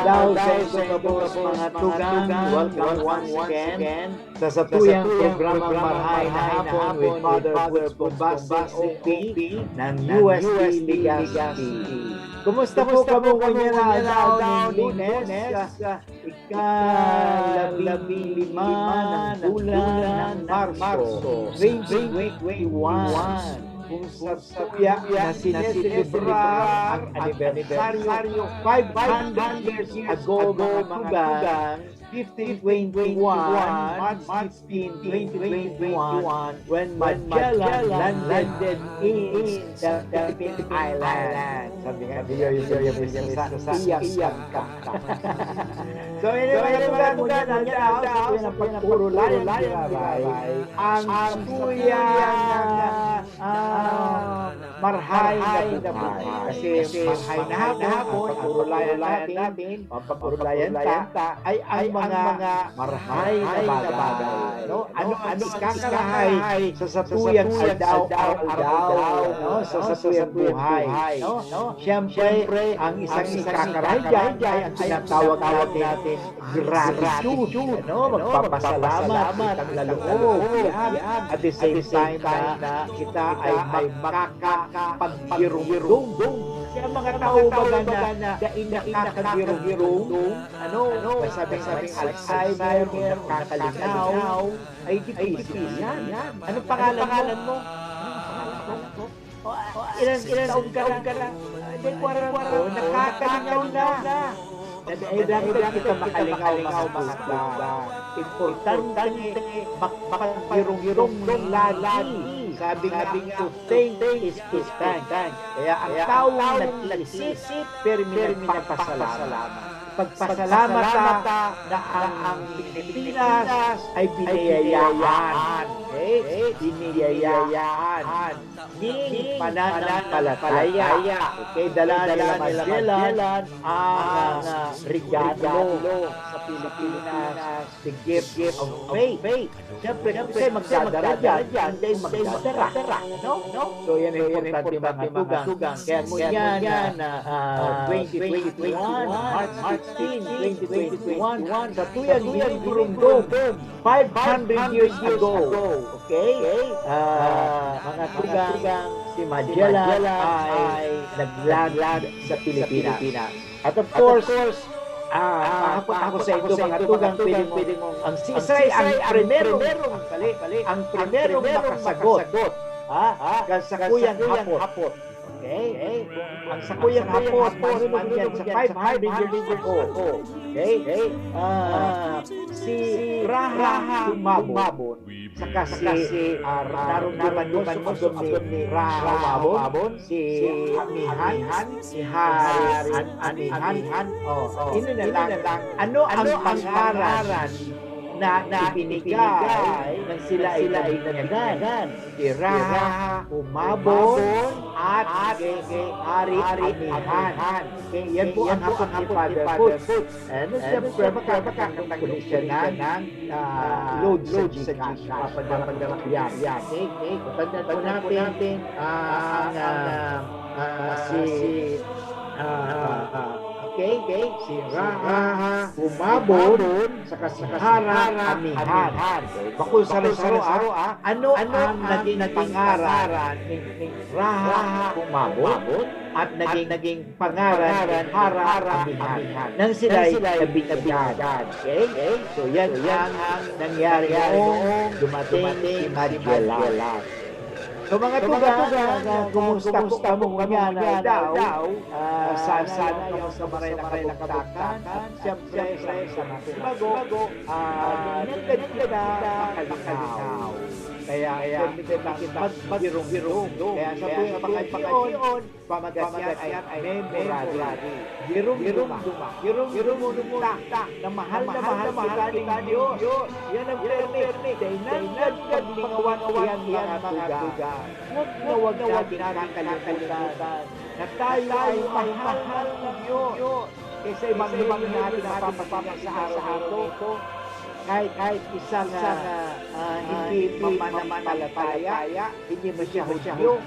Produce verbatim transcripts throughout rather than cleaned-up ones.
Daw sa inyo gabos, mga tugang, welcome once again sa satuyang programang Marhay na Hapon with Father Butch Bombase, O P, ng U S T Legazpi. Kumusta po kamo ngunyan na aldaw nin Lunes, ikalabing lima ng bulan ng Marso, twenty twenty-one, kung sa tuya na sineselebrar ang anibersaryo, five hundred years ago, mga tugang, fifteen twenty-one, March fifteen, twenty twenty-one, when Magellan landed in the Philippine Island. Sabi nga, "Diyo, diyo, diyo, diyo, sa, sa, sa, sa." So, anyway, mga tugang, ngunyan na daw, sa tuya ng pagkurayan, ang tuya, ah, marhay na buhay. Kasi marhay na hapon, pag-urulayan natin, pag-urulayan ta, ay ang mga marhay na bagay, no? Ano ang ikakarahay sa satuyang aldaw-aldaw, no? Sa satuyang buhay, no? Siyempre, ang isang ikakarahay diyan ay ang tinatawag natin gratitude, ano, magpapasalamat, utang na loob, yan. At the same time na kita ay makakapaggirumdom. Kaya mga tao baga na dai nakakagirumdom, ano, masabi nga may Alzheimer o nakakalingaw, ay difícil yan. Anong pangalan mo? O, ilang, ilang taon ka na? Hindi, kwarenta. O, nakakalingaw na. Nagdahil kita makalingaw, mga tugang. Importante mak-, makagirong-girong lagi. Sabi nga, "To think is to thank." Kaya ang taong nag-iisip, pirmi nagpapasalamat. Pagpasalamat ta na ang Pilipinas ay biniyayaan. Okay? Biniyayaan ning pananampalataya. Okay, dala nila Magellan ang, ah, regalo sa Pilipinas, the gift of faith. Siyempre, kasi magdadara diyan, hindi magdadara, no? So, yan ang importante, mga tugang. Kaya ngunyan na, ah, twenty twenty-one, March fifteen, twenty twenty-one, sa tuyang ginigurumdom, five hundred years ago. Okay? Ah, mga tugang, si Magellan ay naglag sa Pilipinas. At of course, ah, mahapot ako sa ito, mga tugang, pwede mo, ang siisay ang primerong, actually, ang primerong makasagot, ha? Kan sakuyang hapot. Okay? Ang sakuyang hapot, manunod yan sa five hundred years ago. Okay? Ah, si Raha Humabon, saka si, ah, narumduman mo sa abdom ni Raha Humabon, si Amihan, si Hari An-, Amihan. Oh, ini na lang. Ano ang pangaran na ibinigay nang sila ay nabinyagan? Si Raha Humabon at si Hari Amihan. Okay, yan po ang hapot ni Father Butch. And siyempre, makakatangkang siya ng, ah, load sa GCash. Papadala, papadala. Yan, yan. Okay, okay. Tandaan po natin, ah, ang, ah, ah, si, ah, okay, okay, si Raha Humabon, saka si Hara Amihan. Bakul sa Rizal, ah, ano ang naging pangaran ni, ni Raha Humabon at naging pangaran ni Hara Amihan nang sila'y nabinyagan. Okay? So, yan ang nangyari noong dumating si Magellan. So, mga tugang, ah, kumusta po kamo ngunyan na aldaw? Ah, sana, sana kamusta maray na kabugtakan. At siyempre, sa mga tumago, ah, nanggad kita makalingaw. Kaya, kaya, kita magbirong-birong. Kaya sa tuwing pangadion, pamagasian ay memorari. Girong-duma. Girong-duma na mahal na mahal kita nin Diyos. Yan ang permi. Dai nanggad paglingawan iyan, mga tugang. Huwag na huwag natin kakalimutan na tayo ay mahal ng Diyos. Kaya sa Ebanghelyo natin napapakita sa araw na ito, kahit, kahit isang, ah, ah, hindi mananampalataya, hindi mo siya Hudyo,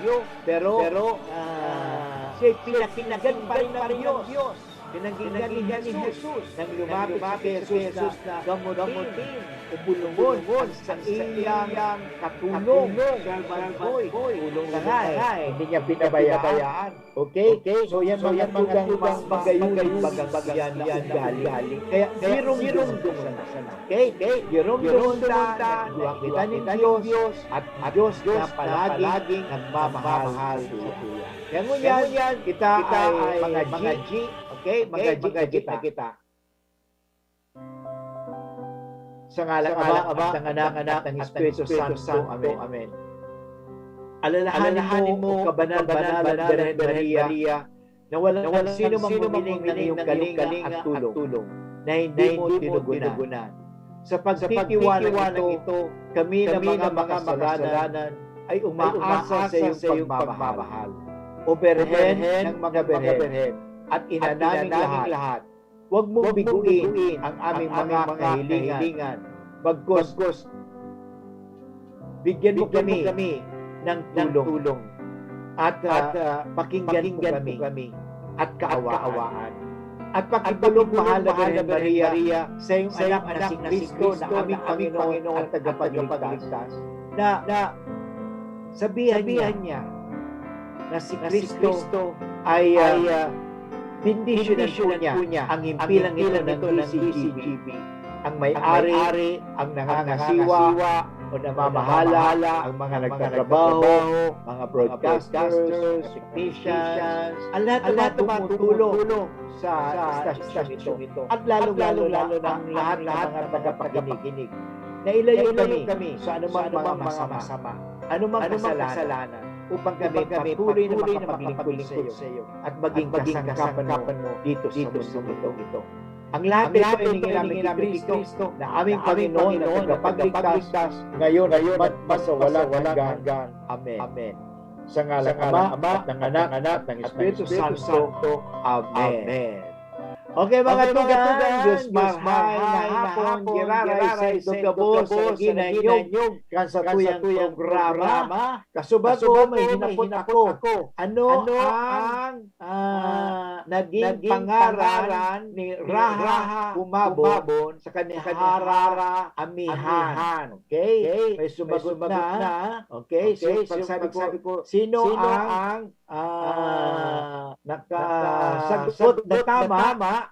pero, ah, siya pinakinggan pa rin ng Diyos. Pinanggigian ni Jesus nang lumapit si Jesus na gamutin o bulungon ang saiyang katulong, servant boy, tulong na nga eh. Hindi niya pinabayaan. Okay? So, yan mga tugang magayon, bagang yan na ugali. Kaya, girong-girong sana. Okay? Girong-girong ta, nagduwa kita nin Diyos, at Diyos na palaging nagmamahal sa tuya. Kaya ngunyan, kita ay mga G, okay? Mga G na kita. Sa ngalan ng Ama, at ng Anak, at ng Espiritu Santo. Amen. Alalahanin mo, kabanal-banal na Birhen Maria, na walang sino mang humiling ng iyong kalinga at tulong na hindi mo tinugunan. Sa pagtitiwala nito, kami na mga makasalanan ay umaasa sa iyong pagmamahal. O Birhen ng mga birhen, at ina naming lahat, huwag mong biguin ang aming mga kahilingan. Bagkus, bigyan mo kami ng tulong. At, ah, pakinggan mo kami at kaawaan. At pakibulong, mahal na Birhen Maria, sa iyong anak na si Cristo na aming Panginoon at Tagapagligtas, na, na sabihan niya na si Cristo ay, ah, bendisyonan po niya ang himpilang ito ng D C G B. Ang may-ari, ang nangangasiwa o namamahala, ang mga nagtatrabaho, mga broadcasters, mga technicians, ang lahat ng mga tumutulong sa estasyong ito. At lalong-lalo na ang lahat ng mga tagapakinig na ilayo kami sa anumang mga masama, anumang kasalanan, upang kami patuloy na makapaglingkod sa iyo at maging kasangkapan mo dito sa mundong ito. Ang lahat na ito ay hiningi namin kay Cristo, na aming Panginoon at Tagapagligtas, ngayon at magpasawalang hanggan. Amen. Sa ngalan ng Ama, at ng Anak, at ng Espiritu Santo. Amen. Okay, mga tugang, Diyos marhay na hapon, giraray sa itong gabos, sa lagi na inyong kan sa tuyang programa. Kasubago, may hinapot ako. Ano ang, ah, naging pangaran ni Raha Humabon sa kan ni Hara Amihan? Okay? May sumagot na. Okay? So, pag sabi ko, sino ang, ah, nakasagot na tama,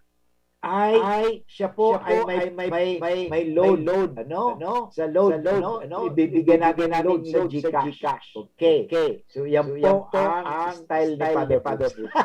ay siya po ay may, may, may, may load, ano? Sa load, ano? Ibibigay natin ng load sa GCash. Okay. So, yan po ang style ni Father Boots.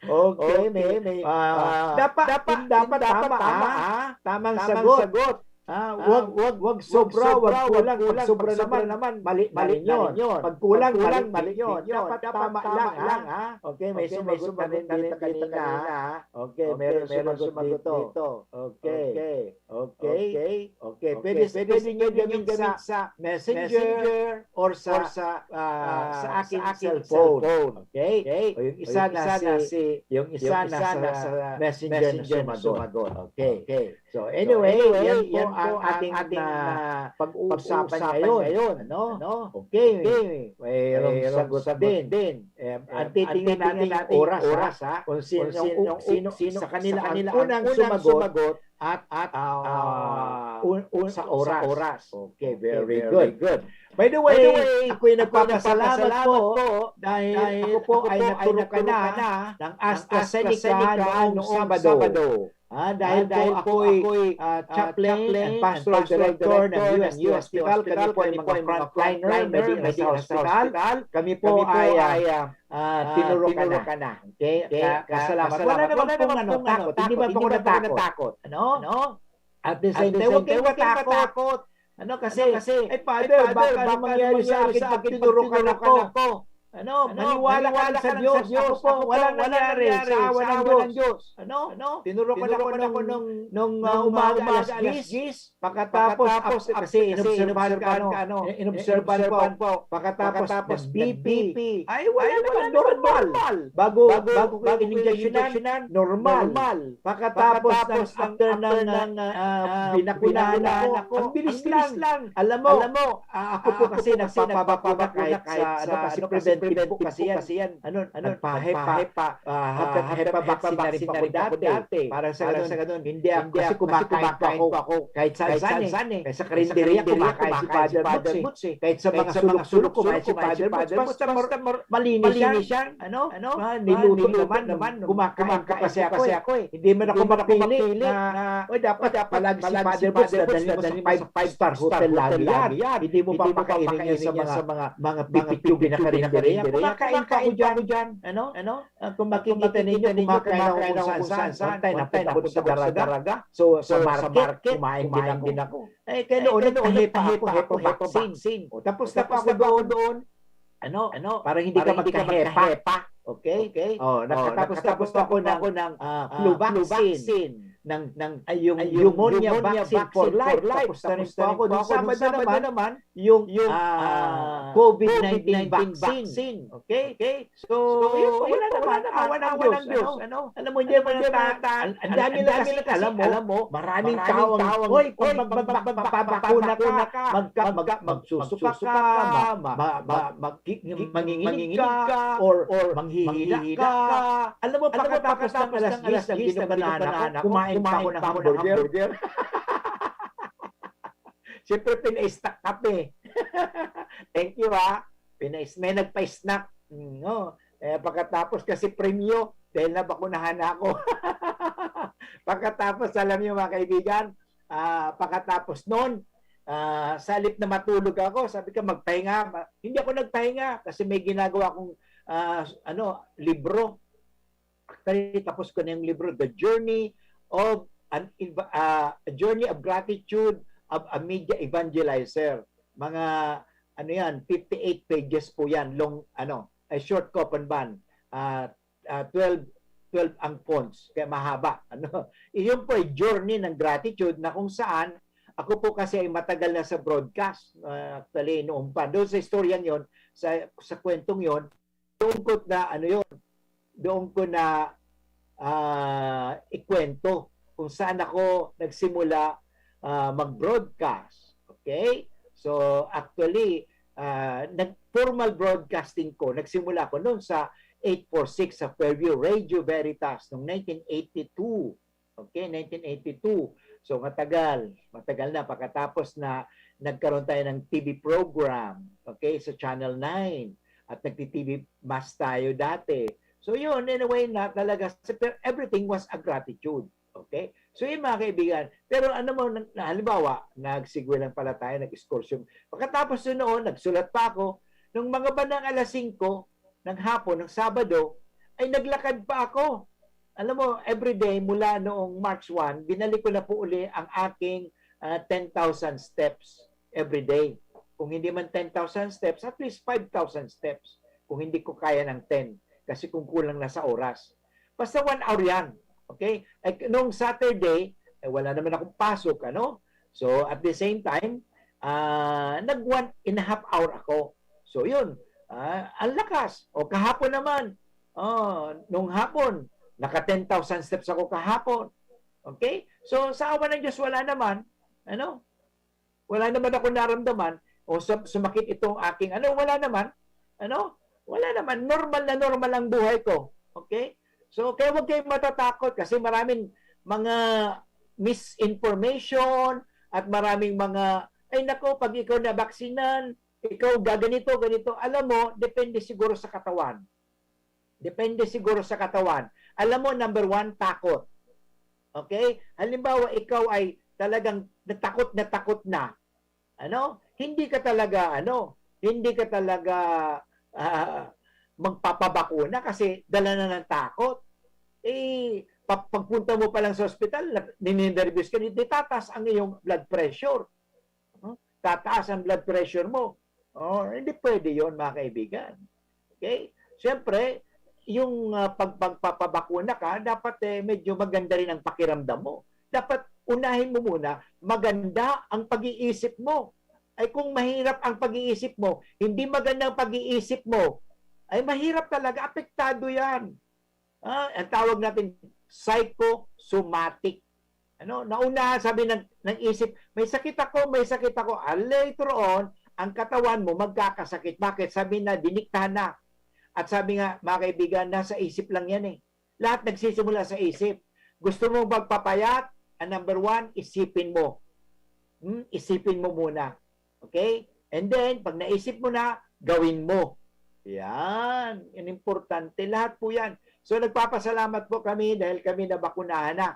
Okay, may, may, ah, dapat, dapat tama, ah. Tamang sagot. Ah, wag, wag, wag sobra, wag kulang. Pag sobra naman, mali na rin yun. Pag kulang, mali, mali yun. Dapat tama lang, ha? Okay, may sumagot na rin dito kanina, ha? Okay, meron sumagot dito. Okay. Okay. Okay. Pwede, pwede niyo gamitin sa Messenger or sa, ah, sa aking cellphone. Okay? O yung isa na si, yung isa na sa Messenger na sumagot. Okay. So, anyway, yan po ang ating, ah, pag-uusapan ngayon, ano? Okay, mayroong sagot din. Em, ang titingnan natin oras, ha? Kung sino, sino sa kanila ang unang sumagot at, at, ah, un-, un-, sa oras. Okay, very good. By the way, ako'y nagpapasalamat po dahil ako po ay natulukan na ng AstraZeneca noong Sabado. Ah, dahil po ako'y, ah, chaplain and pastoral director ng U S T Hospital. Kami po ay mga frontliner, may di na sa hospital. Kami po ay, ah, ah, tinurukan na. Okay? Ka-, kasalamat. Wala naman pong ano, takot. Hindi man po ako natakot. Ano? At the same time, huwag kayong matakot. Ano kasi, ay, Father, baka ano mangyari sa akin pag tinurukan ako? Ano, maniwala ka lang sa Diyos. Ako po, walang nangyari sa awa ng Diyos. Ano? Tinurukan ako nung, nung, ah, umaga alas diyes. Pagkatapos, ap-, kasi inobserbahan ka, ano, eh, inobserbahan po. Pagkatapos, nag-B P. Ay, wala naman, normal. Bago, bago ko ininjeksyonan, normal. Pagkatapos ng, after ng, ah, binakunahan ako, ang bilis lang. Alam mo, ah, ako po kasi nagpapabakuna kahit sa, ano, kasi preventive Pero po kasi yan, ano, ano, nagpahepa, ah, hepa, hepa vaccine na rin pa ako dati. Para sa ganun, hindi ako, kasi kumakain pa ako kahit saan-saan eh. Kahit sa karinderya, kumakain si Father Boots eh. Kahit sa mga sulok-sulok, kumakain si Father Boots. Basta mar-, malinis yan. Ano? Ah, niluto naman, kumakain pa kasi ako eh. Hindi man ako mapili na, "Oy, dapat palagi si Father Boots, dadalhin mo sa five-star hotel lagi yan." Hindi mo papakainin yan sa mga, mga pipitsugi na karinderya. Kumakain pa ako dyan. Ano? Ano? Ah, kung makikita ninyo, kumakain ako kung saan-saan. One time, napunta ako sa Daraga. So, sa market, kumain din ako. Eh, kaya noon, nagpahepa ako, hepa vaccine. O, tapos na pa ako doon. Ano? Ano? Para hindi ka magkahepa. Okay? Okay? Oh, nakatapos, tapos ako ng, ah, flu vaccine. Ng, ng, ay, yung pneumonia vaccine for life. Tapos na rin po ako. Nung Sabado naman, yung, yung, ah, ah, COVID nineteen vaccine. Okay? Okay? So, yun po, wala naman. Awa ng Diyos. Ano? Alam mo, hindi naman ang ta-, ang, ang dami lang kasi, alam mo, maraming tao ang, "Hoy, pag mag-, mag-, magpapabakuna ka, magka-, mag-, magsusuka ka, ma-, ma-, ma-, mag-, manginginig ka, or, or manghihila ka." Alam mo, pagkatapos ng alas diyes ng ginuganahan ako, kumain pa ako ng hamburger. Siyempre, pina-snack kape. Thank you, ha. Pina-, may nagpa-snack. Mm, no? Eh, pagkatapos kasi premyo, dahil nabakunahan na ako. Pagkatapos, alam niyo, mga kaibigan, ah, pagkatapos nun, ah, sa halip na matulog ako, sabi ko, "Magpahinga." Ma-, hindi ako nagpahinga kasi may ginagawa akong, ah, ano, libro. Actually, tapos ko na yung libro, The Journey of an Eva-, ah, Journey of Gratitude of a Media Evangelizer. Mga, ano yan, fifty-eight pages po yan, long, ano, ay short ko, panban. Ah, ah, twelve, twelve ang fonts, kaya mahaba. Ano? Iyon po ay journey ng gratitude na kung saan ako po kasi ay matagal na sa broadcast. Ah, actually, noon pa. Doon sa istoryang yon, sa, sa kwentong yon, doon ko na, ano yon, doon ko na, ah, ikwento kung saan ako nagsimula, ah, mag-broadcast. Okay? So, actually, ah, nag-, formal broadcasting ko, nagsimula ko noon sa eight four six sa Fairview Radio Veritas noong nineteen eighty-two. Okay, nineteen eighty-two. So, matagal, matagal na. Pagkatapos na nagkaroon tayo ng T V program, okay, sa Channel nine. At nagti-T V mas tayo dati. So, yun, in a way na talaga, pero everything was a gratitude. Okay? So, yun, mga kaibigan. Pero ano mo, na, na, halimbawa, nag-segue lang pala tayo, nag-excursion. Pagkatapos yun noon, nagsulat pa ako. Nung mga bandang alas singko ng hapon, ng Sabado, ay naglakad pa ako. Alam mo, everyday mula noong March one, binalik ko na po uli ang aking, ah, ten thousand steps every day. Kung hindi man ten thousand steps, at least five thousand steps. Kung hindi ko kaya ng ten, kasi kung kulang na sa oras. Basta one hour yan. Okay? Ay, nung Saturday, eh, wala naman akong pasok, ano? So, at the same time, ah, nag one and a half hour ako. So, yun. Ah, ang lakas. O, kahapon naman. Oh, nung hapon, naka ten thousand steps ako kahapon. Okay? So, sa awa ng Diyos, wala naman. Ano? Wala naman ako naramdaman o sa-, sumakit itong aking ano, wala naman. Ano? Wala naman. Normal na normal ang buhay ko. Okay? So, kaya huwag kayong matatakot kasi maraming mga misinformation at maraming mga, "Ay nako, pag ikaw nabaksinan, ikaw gaganito, ganito." Alam mo, depende siguro sa katawan. Depende siguro sa katawan. Alam mo, number one, takot. Okay? Halimbawa, ikaw ay talagang natakot na takot na. Ano? Hindi ka talaga, ano, hindi ka talaga, ah, magpapabakuna kasi dala na ng takot. Eh, pa-, pagpunta mo pa lang sa ospital, na-, nininervyos ka, di-, di tataas ang iyong blood pressure. No? Tataas ang blood pressure mo. Oh, hindi pwede yon, mga kaibigan. Okay? Siyempre, yung, ah, pag-, pagpapabakuna ka, dapat, eh, medyo maganda rin ang pakiramdam mo. Dapat unahin mo muna, maganda ang pag-iisip mo. Ay kung mahirap ang pag-iisip mo, hindi maganda ang pag-iisip mo, ay mahirap talaga, apektado yan. Ah, ang tawag natin, psychosomatic. Ano, naunahan, sabi ng, ng isip, "May sakit ako, may sakit ako." Ah, later on, ang katawan mo magkakasakit. Bakit? Sabi na, diniktahan na. At sabi nga, mga kaibigan, nasa isip lang yan eh. Lahat nagsisimula sa isip. Gusto mo magpapayat? Ang number one, isipin mo. Hmm? Isipin mo muna. Okay? And then, pag naisip mo na, gawin mo. Yan. Yan importante. Lahat po yan. So, nagpapasalamat po kami dahil kami nabakunahan na.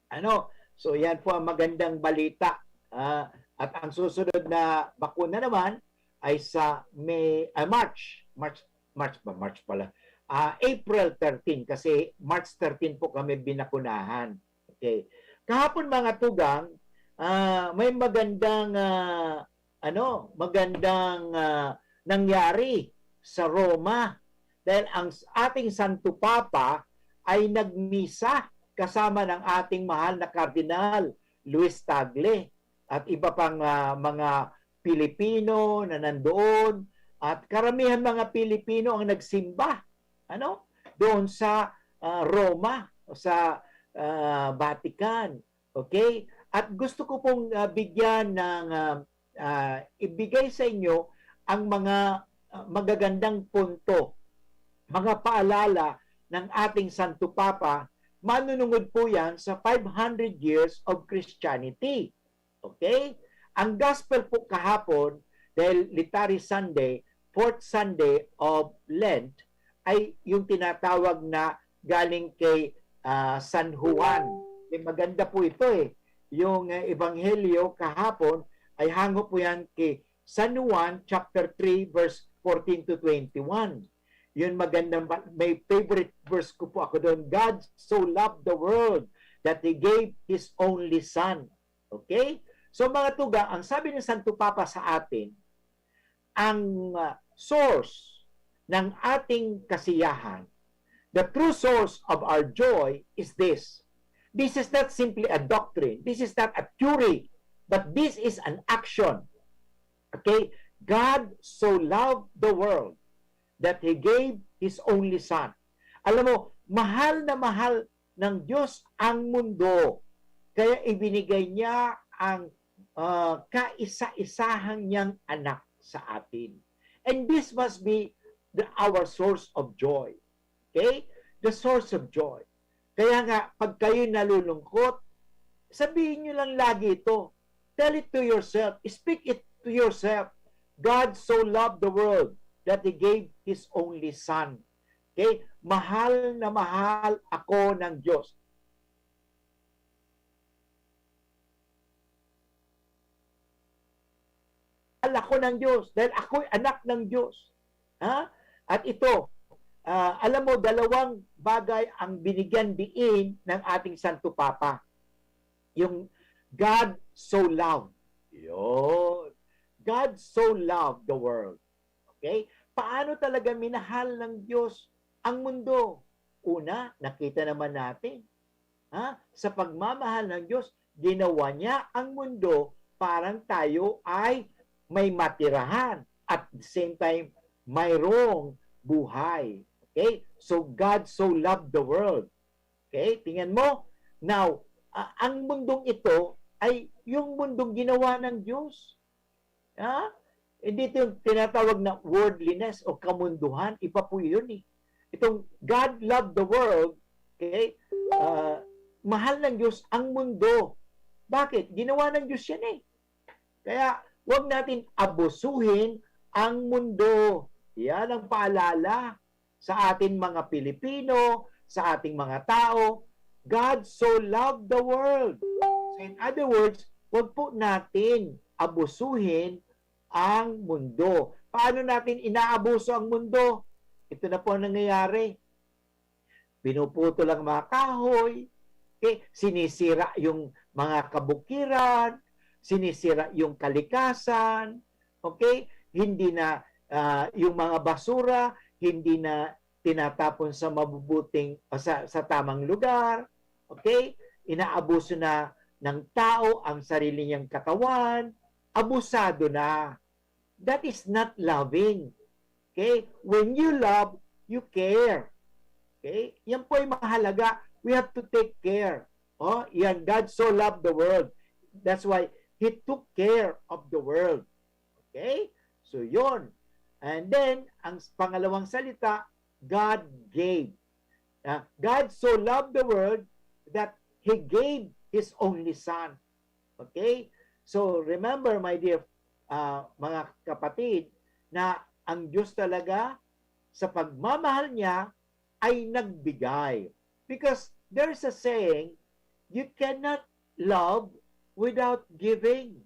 Ano? So, yan po ang magandang balita. Ah, at ang susunod na bakuna naman ay sa May, ah, March. March, March ba? March pala. Ah, April thirteen, kasi March thirteen po kami binakunahan. Okay. Kahapon, mga tugang, ah, may magandang, ah, ano, magandang, ah, nangyari sa Roma. Dahil ang s-, ating Santo Papa ay nagmisa kasama ng ating mahal na Kardinal Luis Tagle at iba pang, ah, mga Pilipino na nandoon. At karamihan mga Pilipino ang nagsimba, ano, doon sa, ah, Roma o sa, ah, Vatican. Okay? At gusto ko pong, ah, bigyan ng, ah, ah, ibigay sa inyo ang mga, ah, magagandang punto, mga paalala ng ating Santo Papa. Manunungod po yan sa five hundred years of Christianity. Okay? Ang gospel po kahapon, dahil Litany Sunday, fourth Sunday of Lent, ay yung tinatawag na galing kay, ah, San Juan. Eh, maganda po ito eh. Yung, eh, ebanghelyo kahapon ay hango po yan kay San Juan chapter three, verse fourteen to twenty-one. Yun magandang ba-, may favorite verse ko po ako doon. "God so loved the world that He gave His only Son." Okay? So, mga tugang, ang sabi ng Santo Papa sa atin, ang, ah, source ng ating kasiyahan, the true source of our joy is this. This is not simply a doctrine. This is not a theory. But this is an action. Okay? "God so loved the world that He gave His only Son." Alam mo, mahal na mahal ng Diyos ang mundo, kaya ibinigay niya ang, ah, kaisa-isahang niyang anak sa atin. And this must be the, our source of joy. Okay? The source of joy. Kaya nga, pag kayo nalulungkot, sabihin niyo lang lagi ito. Tell it to yourself. Speak it to yourself. "God so loved the world that He gave His only Son." Okay? Mahal na mahal ako ng Diyos. Mahal ako ng Diyos dahil ako'y anak ng Diyos. Ha? At ito, ah, alam mo, dalawang bagay ang binigyan diin ng ating Santo Papa. Yung "God so loved." Yun. "God so loved the world." Okay? Paano talaga minahal ng Diyos ang mundo? Una, nakita naman natin. Ha? Sa pagmamahal ng Diyos, ginawa niya ang mundo parang tayo ay may matirahan. At the same time, mayroong buhay. Okay? So, "God so loved the world." Okay? Tingnan mo. Now, a-, ang mundong ito ay yung mundong ginawa ng Diyos. Ha? Hindi ito yung tinatawag na worldliness o kamunduhan. Iba po yun eh. Itong "God loved the world", okay? Ah, mahal ng Diyos ang mundo. Bakit? Ginawa ng Diyos yan eh. Kaya, wag natin abusuhin ang mundo. Yan ang paalala sa ating mga Pilipino, sa ating mga tao. "God so loved the world." So, in other words, wag po natin abusuhin ang mundo. Paano natin inaabuso ang mundo? Ito na po ang nangyayari. Pinuputol ang mga kahoy, okay? Sinisira yung mga kabukiran, sinisira yung kalikasan, okay? Hindi na, ah, yung mga basura, hindi na tinatapon sa mabubuting, o sa, sa tamang lugar, okay? Inaabuso na ng tao ang sarili niyang katawan, abusado na. That is not loving. Okay? When you love, you care. Okay? Yan po ay mahalaga. We have to take care. Oh, yan, "God so loved the world." That's why He took care of the world. Okay? So, yon. And then, ang pangalawang salita, God gave. Ah, God so loved the world that He gave His only Son. Okay? So, remember, my dear, ah, mga kapatid, na ang Diyos talaga, sa pagmamahal niya, ay nagbigay. Because there's a saying, "You cannot love without giving."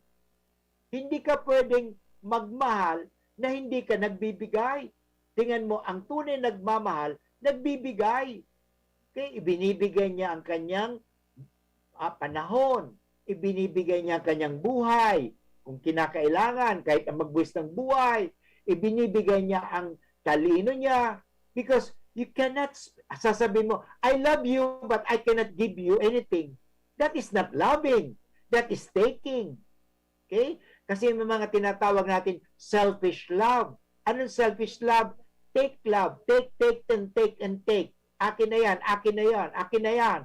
Hindi ka pwedeng magmahal na hindi ka nagbibigay. Tingnan mo, ang tunay nagmamahal, nagbibigay. Okay? Ibinibigay niya ang kanyang, ah, panahon. Ibinibigay niya ang kanyang buhay. Kung kinakailangan, kahit ang magbuwis ng buhay, ibinibigay niya ang talino niya. Because you cannot, sasabihin mo, "I love you, but I cannot give you anything." That is not loving. That is taking. Okay? Kasi may mga tinatawag natin selfish love. Anong selfish love? Take love. Take, take, and take, and take. "Akin na yan, akin na yan, akin na yan.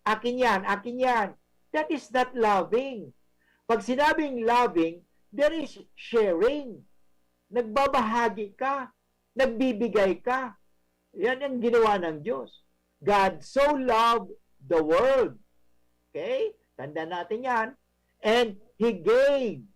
Akin yan, akin yan." That is not loving. Pag sinabing loving, there is sharing. Nagbabahagi ka. Nagbibigay ka. Yan ang ginawa ng Diyos. "God so loved the world." Okay? Tandaan natin yan. "And He gave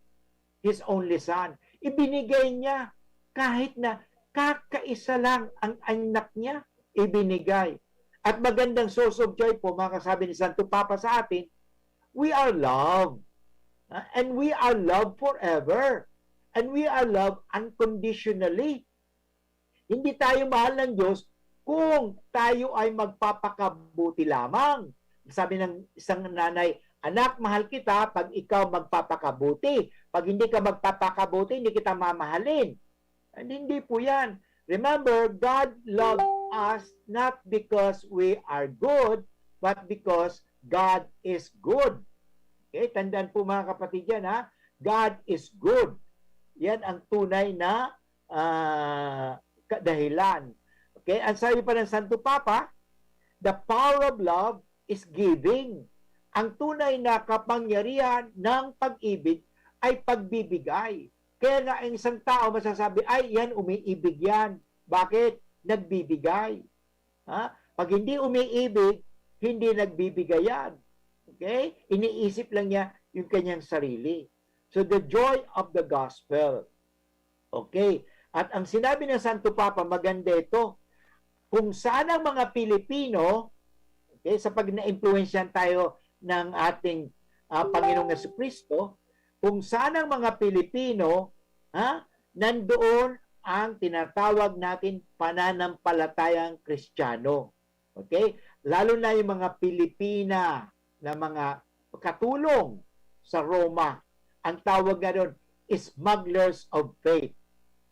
His only Son." Ibinigay niya kahit na kakaisa lang ang anak niya, ibinigay. At magandang source of joy po, mga kasabi ni Santo Papa sa atin, we are loved. Ah, and we are loved forever. And we are loved unconditionally. Hindi tayo mahal ng Diyos kung tayo ay magpapakabuti lamang. Sabi ng isang nanay, "Anak, mahal kita pag ikaw magpapakabuti. Pag hindi ka magpapakabuti, hindi kita mamahalin." And hindi po yan. Remember, God loved us not because we are good, but because God is good. Okay? Tandaan po, mga kapatid, yan, ha? God is good. Yan ang tunay na, ah, kadahilan. Okay? Ang sabi pa ng Santo Papa, "The power of love is giving." Ang tunay na kapangyarihan ng pag-ibig ay pagbibigay. Kaya nga ang isang tao masasabi, "Ay, yan, umiibig yan." Bakit? Nagbibigay. Ha? Pag hindi umiibig, hindi nagbibigay yan. Okay? Iniisip lang niya yung kanyang sarili. So, the joy of the gospel. Okay? At ang sinabi ng Santo Papa, maganda ito. Kung saan ang mga Pilipino, okay, sa pag naimpluwensyahan tayo ng ating, ah, Panginoong Jesucristo, kung saan ang mga Pilipino, ha, nandoon ang tinatawag natin pananampalatayang Kristiyano. Okay? Lalo na yung mga Pilipina na mga katulong sa Roma. Ang tawag nga doon, smugglers of faith.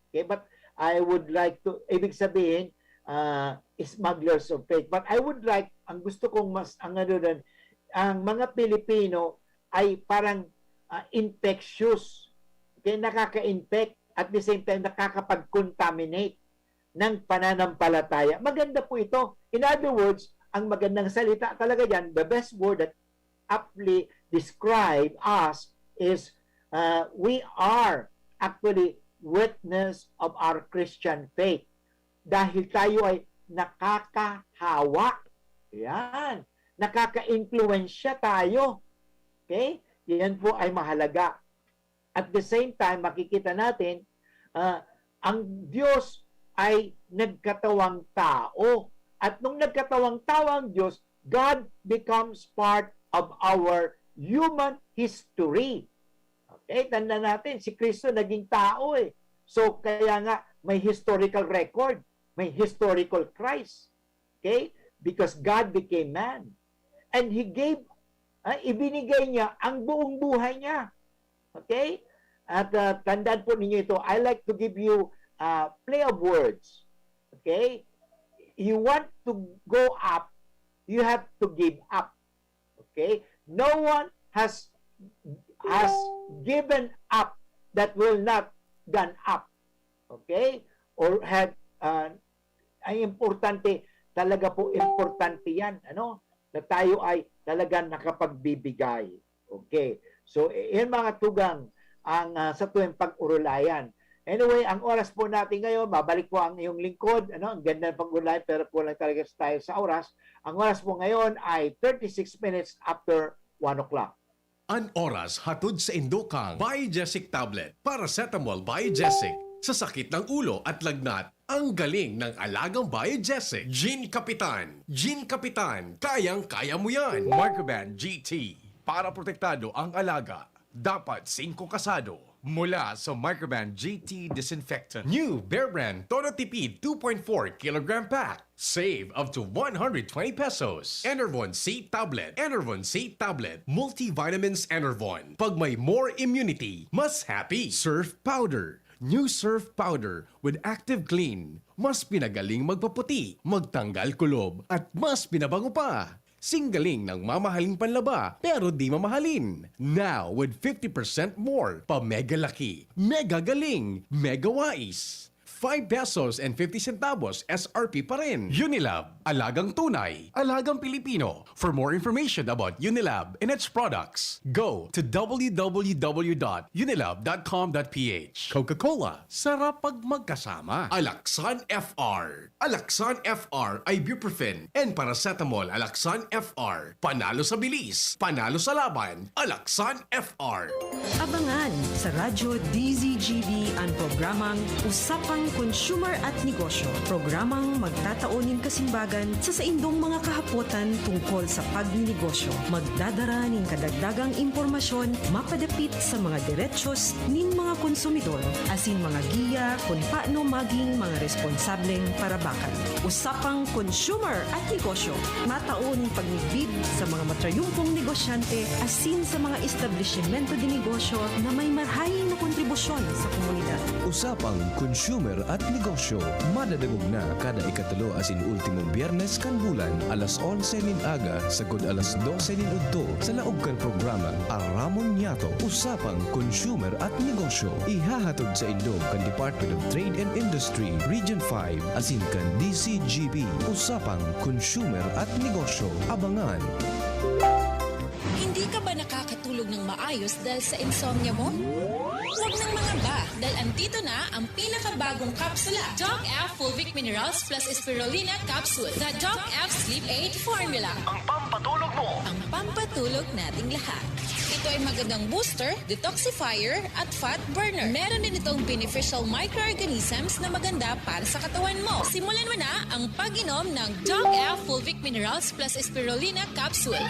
Okay? But I would like to, ibig sabihin, ah, smugglers of faith. But I would like, ang gusto kong mas, ang ano doon, ang mga Pilipino ay parang, ah, infectious. Okay? Nakaka-infect, at the same time, nakakapag-contaminate ng pananampalataya. Maganda po ito. In other words, ang magandang salita talaga dyan, the best word that aptly describe us is, uh, we are actually witness of our Christian faith. Dahil tayo ay nakakahawa. Yan. Nakaka-impluwensya tayo. Okay? Yan po ay mahalaga. At the same time, makikita natin, ah, ang Diyos ay nagkatawang tao. At nung nagkatawang tao ang Diyos, God becomes part of our human history. Okay? Tanda natin, si Kristo naging tao eh. So, kaya nga, may historical record, may historical Christ. Okay? Because God became man. And He gave, ah, ibinigay niya ang buong buhay niya. Okay? At, ah, tandaan po ninyo ito, I like to give you, ah, play of words. Okay? You want to go up, you have to give up. Okay? No one has, has given up that will not gone up. Okay? Or have, ah, ay importante, talaga po importante yan, ano? Na tayo ay talagang nakapagbibigay. Okay. So, i-, yan mga tugang ang, ah, sa tuwing pag-urulayan. Anyway, ang oras po natin ngayon, babalik po ang iyong lingkod. Ano, ang ganda ng pag-ulan, pero kulang talaga tayo sa oras. Ang oras po ngayon ay thirty-six minutes after one o'clock. An oras hatod saindo kan Biogesic Tablet, Paracetamol Biogesic. Sa sakit ng ulo at lagnat, ang galing ng alagang Biogesic. Gin Kapitan, Gin Kapitan, kayang-kaya mo yan. Microban G T, para protektado ang alaga, dapat singko kasado. Mula sa Microban G T Disinfectant. New Bear Brand Todo Tipid two point four kilogram pack. Save up to one hundred twenty pesos. Enervon C Tablet. Enervon C Tablet. Multivitamins Enervon. Pag may more immunity, mas happy. Surf Powder. New Surf Powder with Active Clean. Mas pinagaling magpaputi, magtanggal kulob, at mas pinabango pa. Singgaling ng mamahaling panlaba, pero di mamahalin. Now, with fifty percent more, pa mega laki, mega galing, mega wais. Five pesos and fifty centavos S R P pa rin. Unilab, alagang tunay, alagang Pilipino. For more information about Unilab and its products, go to w w w dot unilab dot com dot p h. Coca-Cola, sarap pag magkasama. Alaxan F R. Alaxan F R, ibuprofen, and paracetamol. Alaxan F R. Panalo sa bilis, panalo sa laban. Alaxan F R. Abangan sa Radyo D Z G B an programang Usapang Consumer at Negosyo. Programang magtatao nin kasimbagan sa saindong mga kahapotan tungkol sa pagninegosyo. Magdadara nin kadagdagang impormasyon mapadapit sa mga derechos nin mga konsumidor, asin mga giya kun paano maging mga responsableng parabakan. Usapang Consumer at Negosyo, matao nin pagmidbid sa mga matrayumpong negosyante asin sa mga establisimento de negosyo na may marahay na kontribusyon sa komunidad. Usapang Consumer at Negosyo, madadangog na kada ikatulo asin ultimong Biyernes kan bulan, alas onse nin aga sagkod alas dose nin udto, sa laog kan programa Aramon Niyato, Usapang Consumer at Negosyo. Ihahatod saindo kan Department of Trade and Industry, Region five, asin kan D Z G B. Usapang Consumer at Negosyo. Abangan! Hindi ka ba nakakatulog ng maayos dahil sa insomnia mo? Huwag nang mangamba, dahil andito na ang pinakabagong kapsula, Doc F Fulvic Minerals plus Spirulina Capsule, The Doc F Sleep Aid Formula. Ang pampatulog mo. Ang pampatulog nating lahat. Ito ay magandang booster, detoxifier, at fat burner. Meron din itong beneficial microorganisms na maganda para sa katawan mo. Simulan mo na ang pag-inom ng Doc F Fulvic Minerals plus Spirulina Capsule.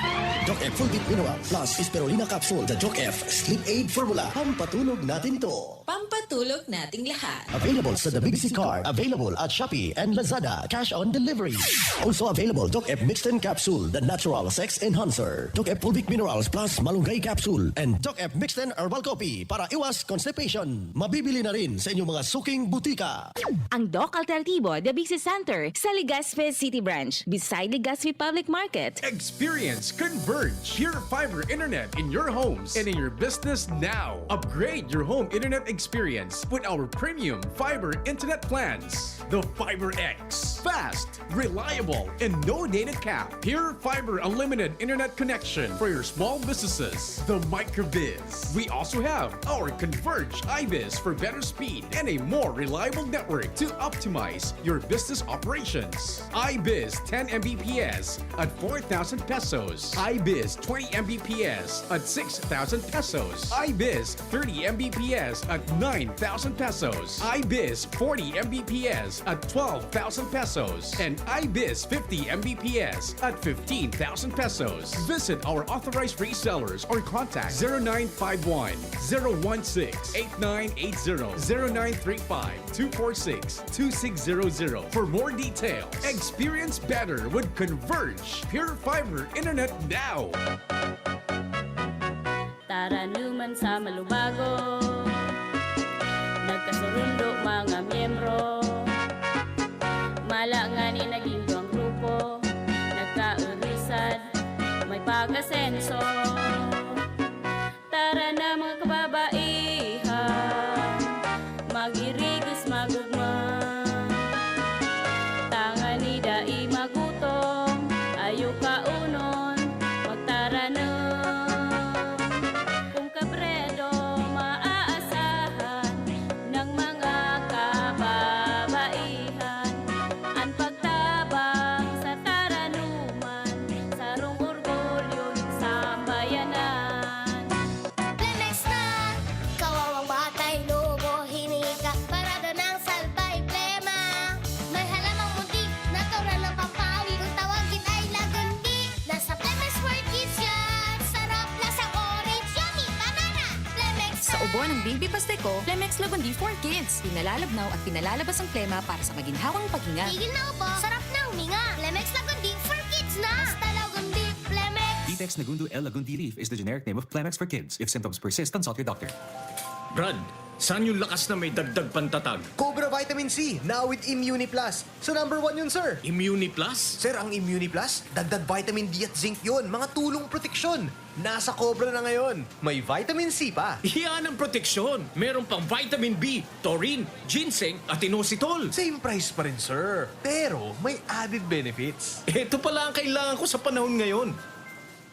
Doc F Fulvic Mineral plus Spirulina Capsule, the Doc F Sleep Aid Formula. Pampatulog natin ito. Pampatulog nating lahat. Available sa The Big C Card. Available at Shopee and Lazada. Cash on delivery. Also available, Doc F Mixten Capsule, the natural sex enhancer. Doc F Fulvic Minerals plus Malunggay Capsule and Doc F Mixten Herbal Coffee para iwas constipation. Mabibili na rin sa inyong mga suking butika. Ang Doc Alternatibo, The Big C Center, sa Legazpi City Branch, beside Legazpi Public Market. Experience Converge Pure Fiber Internet in your homes and in your business now. Upgrade your home internet experience with our premium fiber internet plans. The Fiber X. Fast, reliable, and no data cap. Pure Fiber Unlimited Internet Connection for your small businesses. The Microbiz. We also have our Converge iBiz for better speed and a more reliable network to optimize your business operations. iBiz ten M B P S at four thousand pesos. iBiz twenty M B P S at six thousand pesos. iBiz thirty M B P S at nine thousand pesos. iBiz forty M B P S at twelve thousand pesos. And iBiz fifty M B P S at fifteen thousand pesos. Visit our authorized resellers or contact zero nine five one, zero one six, eight nine eight zero, zero nine three five, two four six, two six zero zero for more details. Experience better with Converge Pure Fiber Internet now. Taranuman sa Malubago, nagkasurundo mga miyembro. Mala ngani naging duwang grupo, nagkaurisan, may pag-asenso. Tara na, mga kababaihan, mag-irigos, magugma. Tangani dai magutom, ayo kaunon, magtaranom. Kung kabredo maaasahan ng mga Buwan ng Baby Pasteco, Plemex Lagundi for Kids. Pinalalabnaw at pinalalabas ang plema para sa maginhawang paghinga. Tigil na ubo, sarap na huminga. Plemex Lagundi for Kids na! Basta Lagundi, Plemex! Vitex Nagundo L Lagundi Leaf is the generic name of Plemex for Kids. If symptoms persist, consult your doctor. Brad, saan yung lakas na may dagdag pantatag? Cobra Vitamin C, now with Immuni Plus. So number one yun, sir. Immuni Plus? Sir, ang Immuni Plus, dagdag vitamin D at zinc yun, mga tulong proteksyon. Nasa Cobra na ngayon. May vitamin C pa. Yan ang proteksyon. Meron pang vitamin B, taurine, ginseng, at inositol. Same price pa rin, sir. Pero may added benefits. Ito pala ang kailangan ko sa panahon ngayon.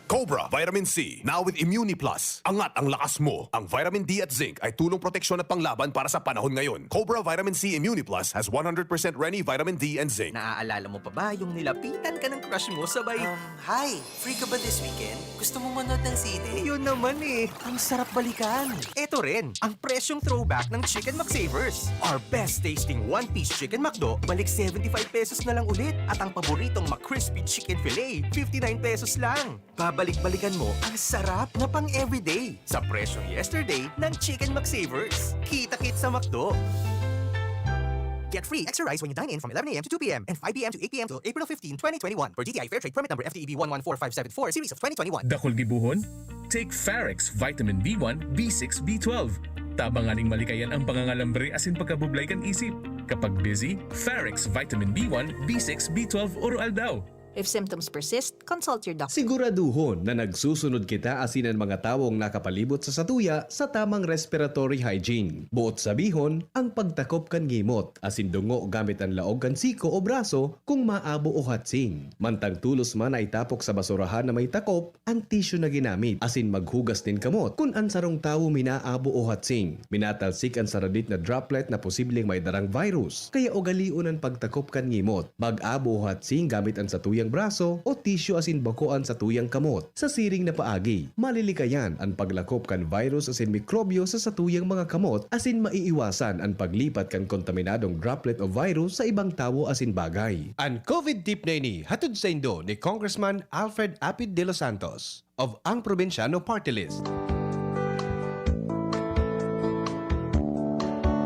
Cobra Vitamin C, now with Immuni Plus. Angat ang lakas mo. Ang vitamin D at zinc ay tulong proteksyon at panglaban para sa panahon ngayon. Cobra Vitamin C Immuni Plus has one hundred percent Reni vitamin D and zinc. Naaalala mo pa ba yung nilapitan ka ng crush mo sabay? Um, hi! Free ka ba this weekend? Gusto mong manood ng sine? Yun naman eh, ang sarap balikan. Eto rin, ang presyong throwback ng Chicken McSavers. Our best tasting one-piece Chicken McDo, balik seventy-five pesos na lang ulit. At ang paboritong McCrispy Chicken Fillet, fifty-nine pesos lang. Babalik-balikan mo ang sarap na pang everyday sa presyong yesterday ng Chicken McSavers. Kita-kit sa McDo. Get free extra rice when you dine in from eleven a.m. to two p.m. and five p.m. to eight p.m. till April fifteen, twenty twenty-one, per D T I Fair Trade Permit Number F T E B one one four five seven four, Series of twenty twenty-one. Dakul gibuhon? Take Farex Vitamin B one, B six, B twelve. Tabang nganing malikayan ang pangangalambre asin pagkabublay kan isip. Kapag busy, Farex Vitamin B one, B six, B twelve, Oro Aldaw. If symptoms persist, consult your doctor. Siguraduhon na nagsusunod kita asin an mga tawong nakapalibot sa satuya sa tamang respiratory hygiene. Boot sabihon, ang pagtakop kan ngimot asin dungo gamit an laog kan siko o braso kun maabo o hatsing. Mantang tolos man na itapok sa basurahan na may takop an tisyu na ginamit asin maghugas nin kamot kun an sarong tawo minaabo o hatsing. Minatalsik an saradit na droplet na posibleng may darang virus, kaya ugalion an pagtakop kan ngimot. Mag-abo o hatsing gamit an satuyang braso o tisyu asin bako an satuyang kamot. Sa siring na paagi, malilikayan an paglakop kan virus asin mikrobyo sa satuyang mga kamot asin maiiwasan an paglipat kan kontaminadong droplet o virus sa ibang tawo asin bagay. An COVID tip na ini hatod saindo ni Congressman Alfred Apid de los Santos of Ang Probinsyano Party List.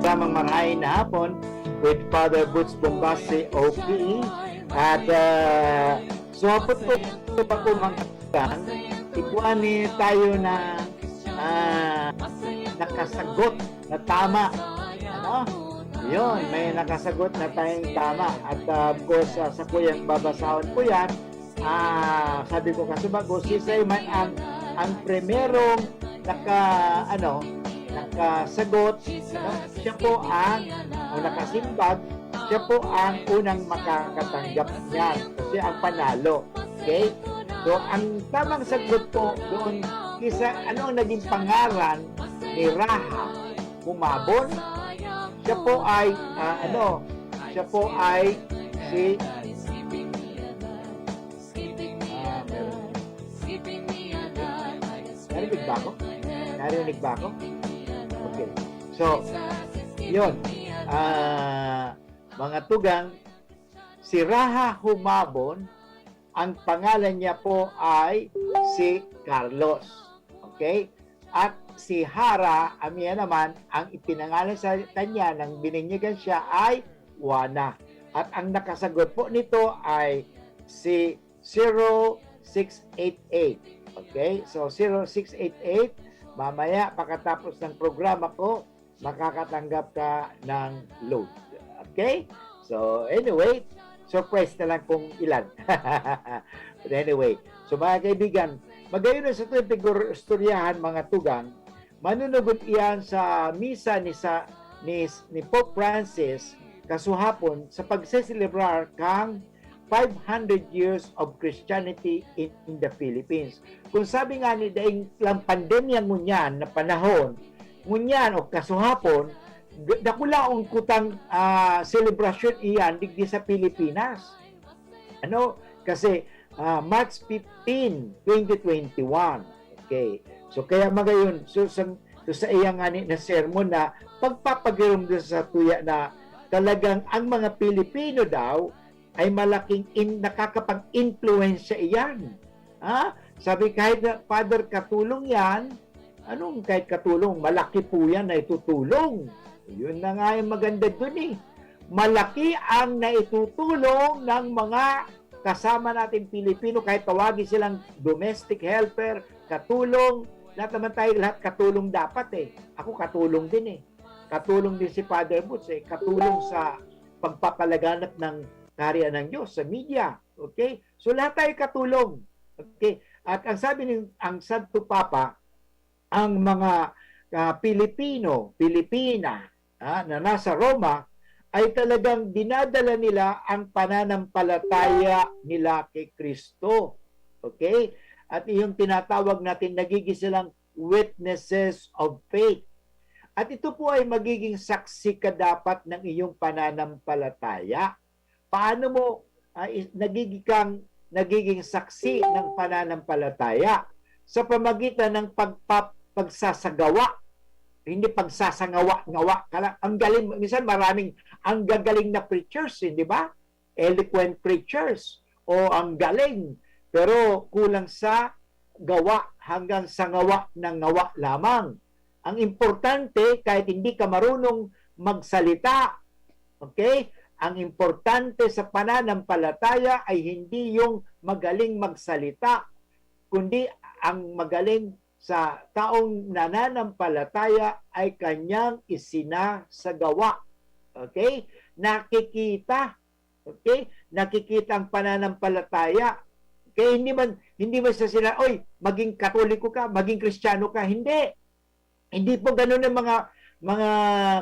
Tamang marahay na hapon with Father Boots Bombasi, O P. At uh, so hapon po, po pa po mga kaibigan, ikuha ni tayo na uh, nakasagot na tama. Ano? Yun, may nakasagot na tayong tama. At uh, of course, uh, sa kuyang babasahon ko yan, ah, sabi ko kasi bago, si Simon ang, ang primerong naka, ano, nakasagot, ano? Siya po ang, o nakasimbag, siya po ang unang makakatanggap niyan. Kasi ang panalo. Okay? So, ang tamang sagot po doon, isa, ano ang naging pangalan ni Raha Humabon? Siya po ay, ah, ano, siya po ay si Ah, meron. Narinig ba ako? Narinig ba ako? Okay. So, yun. Ah, mga tugang, si Raha Humabon, ang pangalan niya po ay si Carlos. Okay? At si Hara Amia naman, ang ipinangalan sa kanya nang bininyagan siya ay Juana. At ang nakasagot po nito ay si zero six eight eight. Okay? So, zero six eight eight, mamaya pagkatapos ng programa ko, makakatanggap ka ng load. Okay? So, anyway, surprise na lang kung ilan. But anyway, so mga kaibigan, magayon na sa tuwing pigor-, istoryahan, mga tugang, manunugod iyan sa misa ni, sa, ni, ni Pope Francis kasuhapon sa pagseselebrar kang five hundred years of Christianity in, in the Philippines. Kung sabi nga ni daing lang pandemya ngunyan na panahon, ngunyan o kasuhapon, dakula ang kutang uh, selebrasyon iyan digdi sa Pilipinas. Ano? Kasi uh, March fifteen, twenty twenty-one. Okay. So kaya magayon, so, sa, so sa iya nga ni na sermon na pagpapagirumdo sa tuya na talagang ang mga Pilipino daw ay malaking in, nakakapag-influensya iyan. Ha? Sabi kahit na Father Katulong yan, Anong kahit katulong? Malaki po yan na itutulong. Yun na nga yung maganda dun eh. Malaki ang naitutulong ng mga kasama natin Pilipino, kahit tawagin silang domestic helper, katulong, lahat naman tayo, lahat katulong dapat eh. Ako katulong din eh. Katulong din si Father Boots eh. Katulong sa pagpapalaganap ng kaharian ng Diyos sa media. Okay? So lahat tayo katulong. Okay? At ang sabi ng ang Santo Papa, ang mga ah, Pilipino, Pilipina ah, na nasa Roma ay talagang dinadala nila ang pananampalataya nila kay Kristo. Okay? At iyong tinatawag natin, nagiging silang witnesses of faith. At ito po ay magiging saksi ka dapat ng iyong pananampalataya. Paano mo ah, is- nagiging kang nagiging saksi ng pananampalataya? Sa pamagitan ng pagpap- pagsasagawa, hindi pagsasangawa-ngawa ka lang. Ang galing, minsan maraming, ang gagaling na preachers, hindi ba? Eloquent preachers, o ang galing, pero kulang sa gawa, hanggang sa ngawa ng ngawa lamang. Ang importante, kahit hindi ka marunong magsalita, okay? Ang importante sa pananampalataya ay hindi yung magaling magsalita, kundi ang magaling sa taong nananampalataya ay kanyang isinasagawa. Okay? Nakikita. Okay? Nakikita ang pananampalataya. Kaya hindi man hindi man sa sila, "Oy, maging Katoliko ka, maging Kristiyano ka." Hindi. Hindi po ganun ang mga mga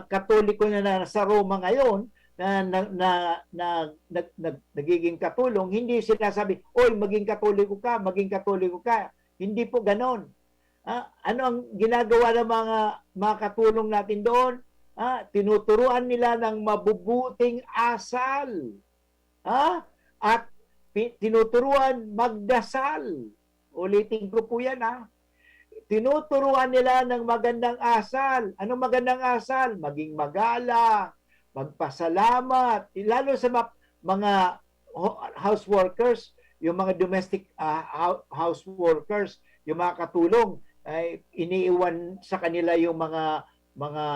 Katoliko na nasa Roma ngayon na na na na nag nag nagiging katulong. Hindi sinasabi, "Oy, maging Katoliko ka, maging Katoliko ka." Hindi po ganon. Ah, ano ang ginagawa ng mga mga katulong natin doon? Ah, tinuturuan nila ng mabubuting asal. Ha? At pi tinuturuan magdasal. Ulitin ko po 'yan, ha. Tinuturuan nila ng magandang asal. Anong magandang asal? Maging magalang, magpasalamat, lalo sa ma mga ho house workers, yung mga domestic, ah, hou house workers, yung mga katulong, ay iniiwan sa kanila yung mga mga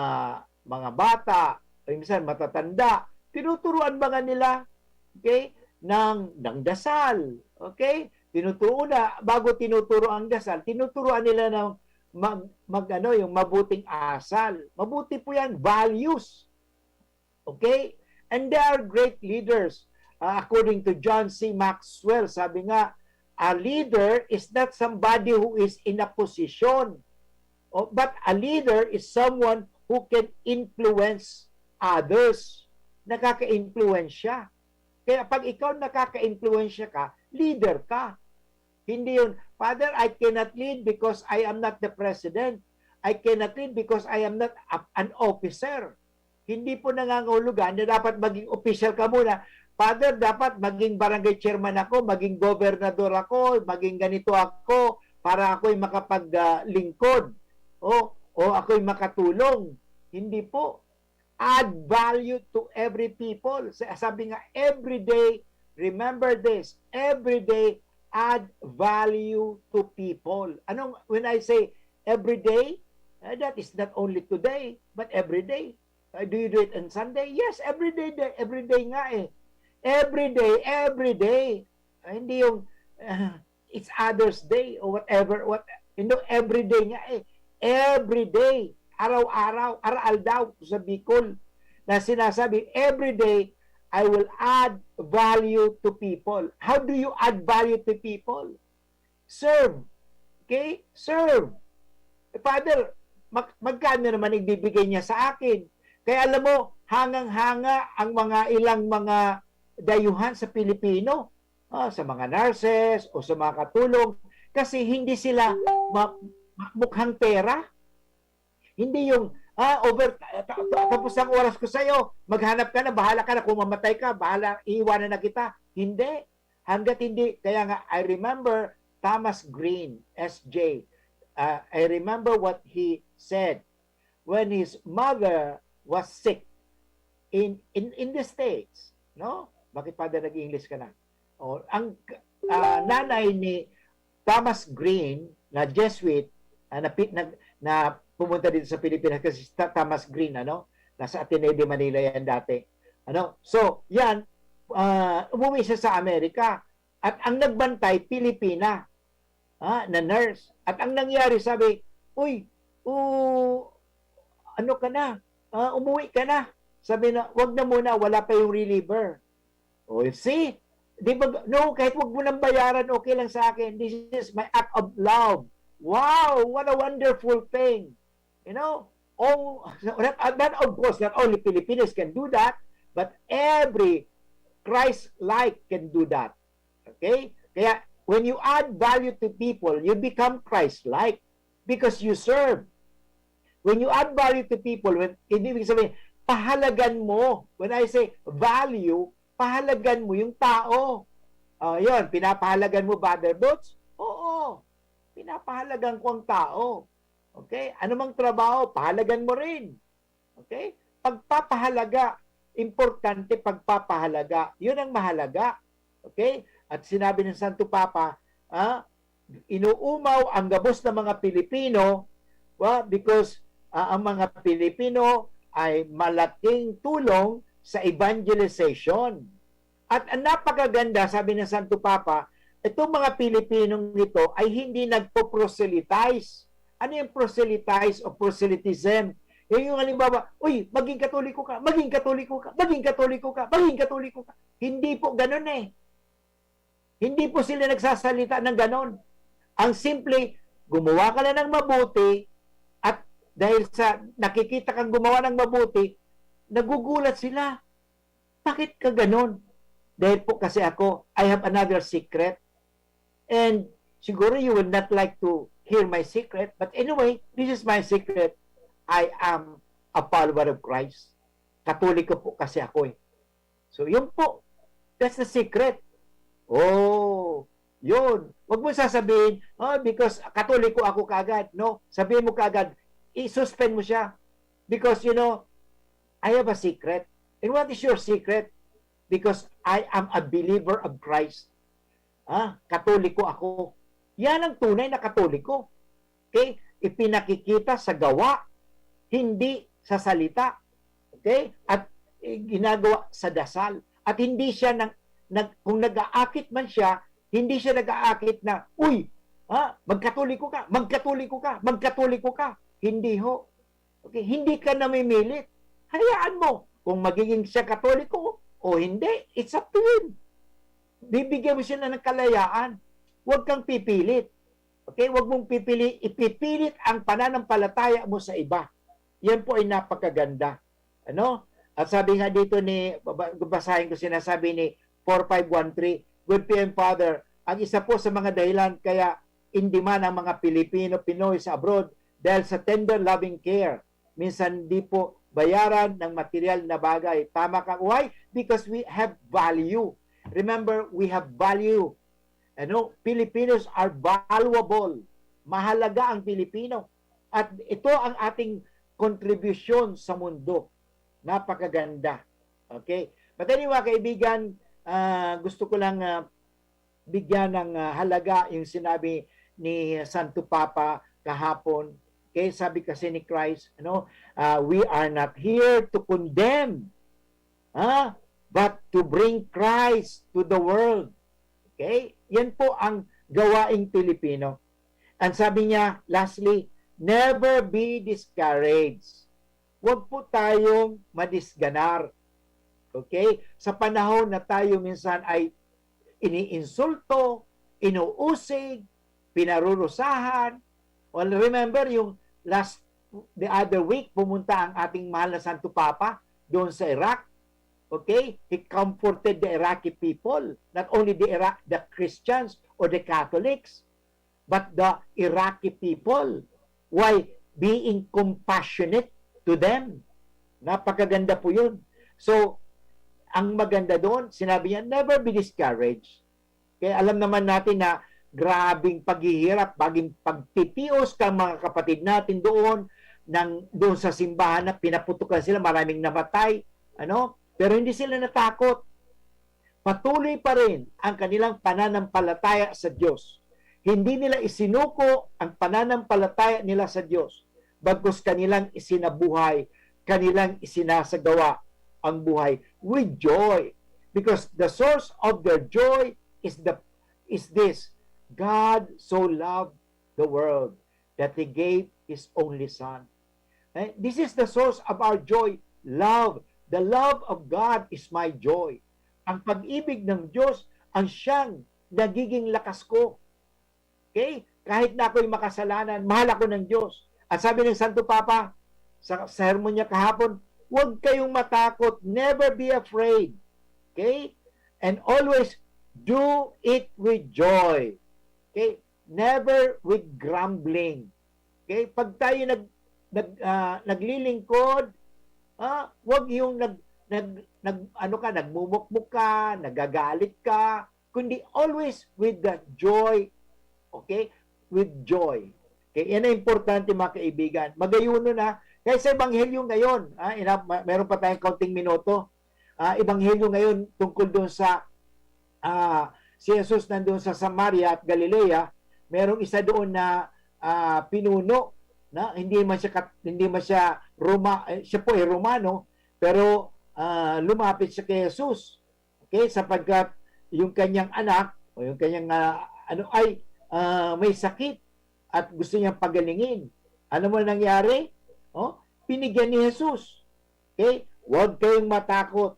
mga bata, o minsan matatanda, tinuturuan ba nga nila, okay, ng ng dasal, okay? Tinuturo na, bago tinuturo ang dasal, tinuturuan nila ng mag mag-ano, yung mabuting asal. Mabuti po 'yan, values. Okay? And they are great leaders. Ah, according to John C. Maxwell, sabi nga, "A leader is not somebody who is in a position, o, but a leader is someone who can influence others." Nakaka-impluwensya. Kaya 'pag ikaw nakaka-impluwensya ka, leader ka. Hindi 'yun, "Father, I cannot lead because I am not the president. I cannot lead because I am not a an officer." Hindi po nangangahulugan na dapat maging opisyal ka muna. "Father, dapat maging barangay chairman ako, maging gobernador ako, maging ganito ako para ako'y makapag ah, lingkod. O, o ako'y makatulong." Hindi po. Add value to every people. Sa sabi nga, every day, remember this, every day, add value to people. Anong, when I say every day, eh, that is not only today, but every day. Uh, do you do it on Sunday? Yes, every day, day every day nga eh. Every day, every day. Ah, hindi yung ah, it's others day or whatever, what, hindi, every day nga eh. Every day, araw-araw, ara-aldaw sa Bicol na sinasabi, "Every day, I will add value to people." How do you add value to people? Serve. Okay? Serve. Eh, Father, mag magkano naman ibibigay niya sa akin? Kaya alam mo, hangang-hanga ang mga ilang mga dayuhan sa Pilipino, ah, sa mga nurses o sa mga katulong, kasi hindi sila ma ma mukhang pera. Hindi yung, "Ah, over ta ta ta tapos ang oras ko sa'yo, maghanap ka na, bahala ka na kung mamatay ka, bahala, iiwanan na kita." Hindi. Hangga't hindi, kaya nga, I remember Thomas Green, S J, ah, I remember what he said when his mother was sick in in in the States, no? Bakit, Father, nag-English ka na? Oh, ang ah, nanay ni Thomas Green na Jesuit, ah, na, na, na pumunta dito sa Pilipinas kasi si Thomas Green, ano, nasa Ateneo de Manila yan dati. Ano? So, yan, uh, umuwi siya sa Amerika. At ang nagbantay, Pilipina, ha, na nurse. At ang nangyari, sabi, "Uy, uh, ano ka na? Uh, umuwi ka na." Sabi na, "Wag na muna, wala pa yung reliever." O, see? Di ba, no, kahit wag mo nang bayaran, okay lang sa akin. This is my act of love. Wow, what a wonderful thing. You know, oh, not, not, of course, not only Filipinos can do that, but every Christ-like can do that. Okay? Kaya, when you add value to people, you become Christ-like because you serve. When you add value to people, when, ibig sabihin, pahalagan mo. When I say value, pahalagan mo yung tao. Uh, yun, pinapahalagan mo, Brother Boots? Oo, pinapahalagan ko ang tao. Okay? Anumang trabaho, pahalagan mo rin. Okay? Pagpapahalaga, importante pagpapahalaga. Yun ang mahalaga. Okay? At sinabi ng Santo Papa, ah, inuumaw ang gabos ng mga Pilipino, wa, because, ah, ang mga Pilipino ay malaking tulong sa evangelization. At ang napakaganda, sabi ng Santo Papa, itong mga Pilipinong ito ay hindi nagpo-proselytize. Ano yung proselytize o proselytism? Yung, yung halimbawa, "Uy, maging Katoliko ka, maging Katoliko ka, maging Katoliko ka, maging Katoliko ka." Hindi po ganun eh. Hindi po sila nagsasalita ng ganon. Ang simple, gumawa ka lang ng mabuti at dahil sa nakikita kang gumawa ng mabuti, nagugulat sila. "Bakit ka ganon?" "Dahil po kasi ako, I have another secret. And siguro you will not like to hear my secret. But anyway, this is my secret. I am a follower of Christ. Katoliko po kasi ako eh." So, yun po. That's the secret. Oh, yun. Huwag mo sasabihin, "Oh, because Katoliko ako kaagad." No, sabihin mo kaagad, i-suspend mo siya. Because, you know, I have a secret. And what is your secret? "Because I am a believer of Christ." Ah, Katoliko ako. Yan ang tunay na Katoliko. Okay? Ipinakikita sa gawa, hindi sa salita. Okay? At eh, ginagawa sa dasal. At hindi siya nang, nag, kung nag-aakit man siya, hindi siya nag-aakit na, "Uy, ha, magkatoliko ka, magkatoliko ka, magkatoliko ka." Hindi ho. Okay? Hindi ka namimilit. Hayaan mo kung magiging siya Katoliko o hindi. It's up to him. Bibigyan mo sila ng kalayaan. Huwag kang pipilit. Okay? Huwag mong pipili, ipipilit ang pananampalataya mo sa iba. Yan po ay napakaganda. Ano? At sabi nga dito ni, baba-, basahin ko, sinasabi ni four five one three, "Good P M, Father, ang isa po sa mga dahilan kaya in demand ang mga Pilipino, Pinoy sa abroad dahil sa tender loving care. Minsan di po bayaran ng material na bagay." Tama ka. Why? Because we have value. Remember, we have value. Ano? Filipinos are valuable. Mahalaga ang Pilipino. At ito ang ating kontribusyon sa mundo. Napakaganda. Okay? But anyway, mga kaibigan, ah, gusto ko lang, ah, bigyan ng, ah, halaga yung sinabi ni Santo Papa kahapon. Okay? Sabi kasi ni Christ, ano, ah, "We are not here to condemn, ha? But to bring Christ to the world." Okay? Yan po ang gawaing Pilipino. And sabi niya, lastly, "Never be discouraged." Huwag po tayong madisganar. Okay? Sa panahon na tayo minsan ay iniinsulto, inuusig, pinarurusahan. Well, remember yung last, the other week, pumunta ang ating mahal na Santo Papa doon sa Iraq. Okay? He comforted the Iraqi people, not only the Iraq, the Christians or the Catholics, but the Iraqi people. Why? Being compassionate to them. Napakaganda po yun. So, ang maganda doon, sinabi niya, "Never be discouraged." Kaya alam naman natin na grabing paghihirap, baging pagtitios kang mga kapatid natin doon, nang, doon sa simbahan na pinaputukan sila, maraming namatay, ano? Pero hindi sila natakot. Patuloy pa rin ang kanilang pananampalataya sa Diyos. Hindi nila isinuko ang pananampalataya nila sa Diyos, bagkus kanilang isinabuhay, kanilang isinasagawa ang buhay with joy. Because the source of their joy is the is this: God so loved the world that He gave His only Son. Eh, this is the source of our joy. Love. The love of God is my joy. Ang pag-ibig ng Diyos ang siyang nagiging lakas ko. Okay? Kahit na ako'y makasalanan, mahal ako ng Diyos. At sabi ng Santo Papa, sa sermon niya kahapon, "Huwag kayong matakot. Never be afraid." Okay? And always do it with joy. Okay? Never with grumbling. Okay? Pag tayo nag, nag, ah, naglilingkod, ah, wag yung nag, nag, nag, ano ka, nagmumukmok ka, nagagalit ka, kundi always with the joy. Okay? With joy. Okay? Yan ang importante, mga kaibigan. Magayuno na. Kaya sa Ebanghelyo ngayon, ah, ina, ma- meron pa tayong kaunting minuto. Ah, Ebanghelyo ngayon tungkol doon sa, ah, si Jesus nandoon sa Samaria at Galilea, merong isa doon na, ah, pinuno, na hindi man siya kat-, hindi man siya Roma, eh, siya po ay Romano, pero, ah, lumapit siya kay Jesus. Okay, sapagkat yung kanyang anak o yung kanyang, ah, ano ay, ah, may sakit at gusto niyang pagalingin. Ano mo nangyari? Oh, binigyan ni Jesus. Okay? Huwag kayong matakot.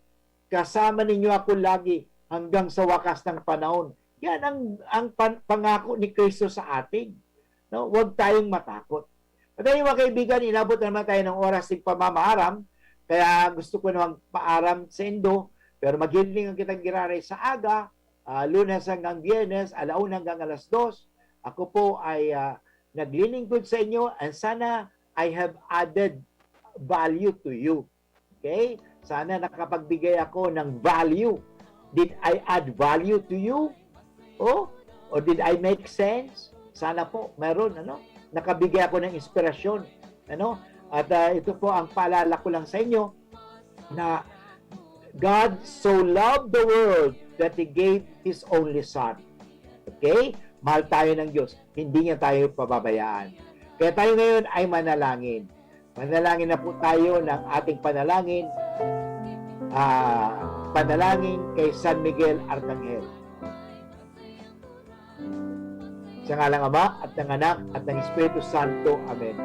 Kasama ninyo ako lagi hanggang sa wakas ng panahon. Yan ang, ang pan-, pangako ni Kristo sa atin. No? Huwag tayong matakot. At ayun, mga kaibigan, inabot na naman tayo ng oras ng pamamaaram. Kaya gusto ko na magpaaram sa indo, pero maghiling ang kitang giraray sa aga, ah, Lunes hanggang Biyernes, alauna hanggang alas dos. Ako po ay, ah, naglilingkod sa inyo, and sana I have added value to you. Okay? Sana nakapagbigay ako ng value. Did I add value to you? Oh? Or did I make sense? Sana po, meron, ano? Nakabigay ako ng inspirasyon, ano? At, ah, ito po ang paalala ko lang sa inyo, na God so loved the world that He gave His only Son. Okay? Mahal tayo ng Diyos. Hindi niya tayo pababayaan. Kaya tayo ngayon ay manalangin. Manalangin na po tayo ng ating panalangin. Ah, panalangin kay San Miguel Arcangel. Sa ngalang Ama, at ng Anak, at ng Espiritu Santo. Amen.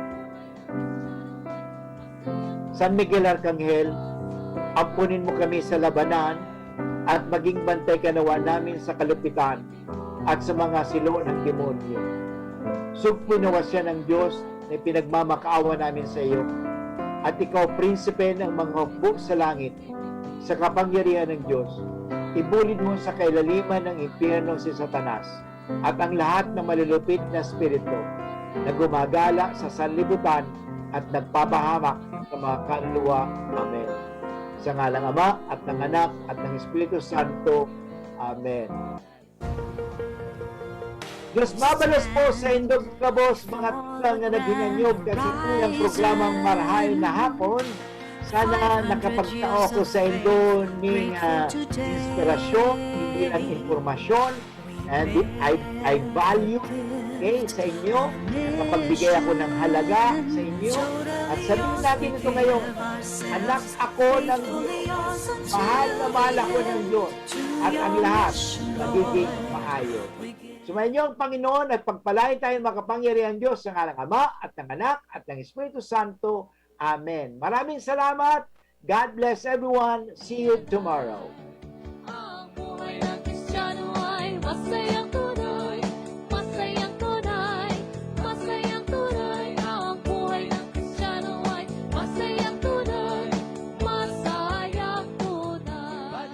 San Miguel Arcangel, ampunin mo kami sa labanan at maging bantay ka nawa namin sa kalupitan at sa mga silo ng demonyo. Sugpoy nawa siya ng Diyos na ipinagmamakaawa namin sa iyo, at ikaw, prinsipe ng mga hukbo sa langit, sa kapangyarihan ng Diyos, ibulid mo sa kailaliman ng impyerno si Satanas at ang lahat ng malulupit na espiritu na gumagala sa sanlibutan at nagpapahamak sa mga kaluluwa. Amen. Sa ngalang Ama, at ng Anak, at ng Espiritu Santo. Amen. Diyos mabalos po sa indog kabos, mga tugang na naghinganyog kasi po yung programang Marhay na Hapon. Sana nakapagtao ako sa indo ning, ah, inspirasyon, hindi lang impormasyon. And I, I value, okay, sa inyo. Nakapagbigay ako ng halaga sa inyo. At sabihin natin ito ngayon, "Anak ako ng Diyos. Mahal na mahal ako ng Diyos. At ang lahat magiging maayos." Sumayin niyo ang Panginoon at pagpalain tayo ng makapangyarihang Diyos, sa ngalang Ama, at ng Anak, at ng Espiritu Santo. Amen. Maraming salamat. God bless everyone. See you tomorrow.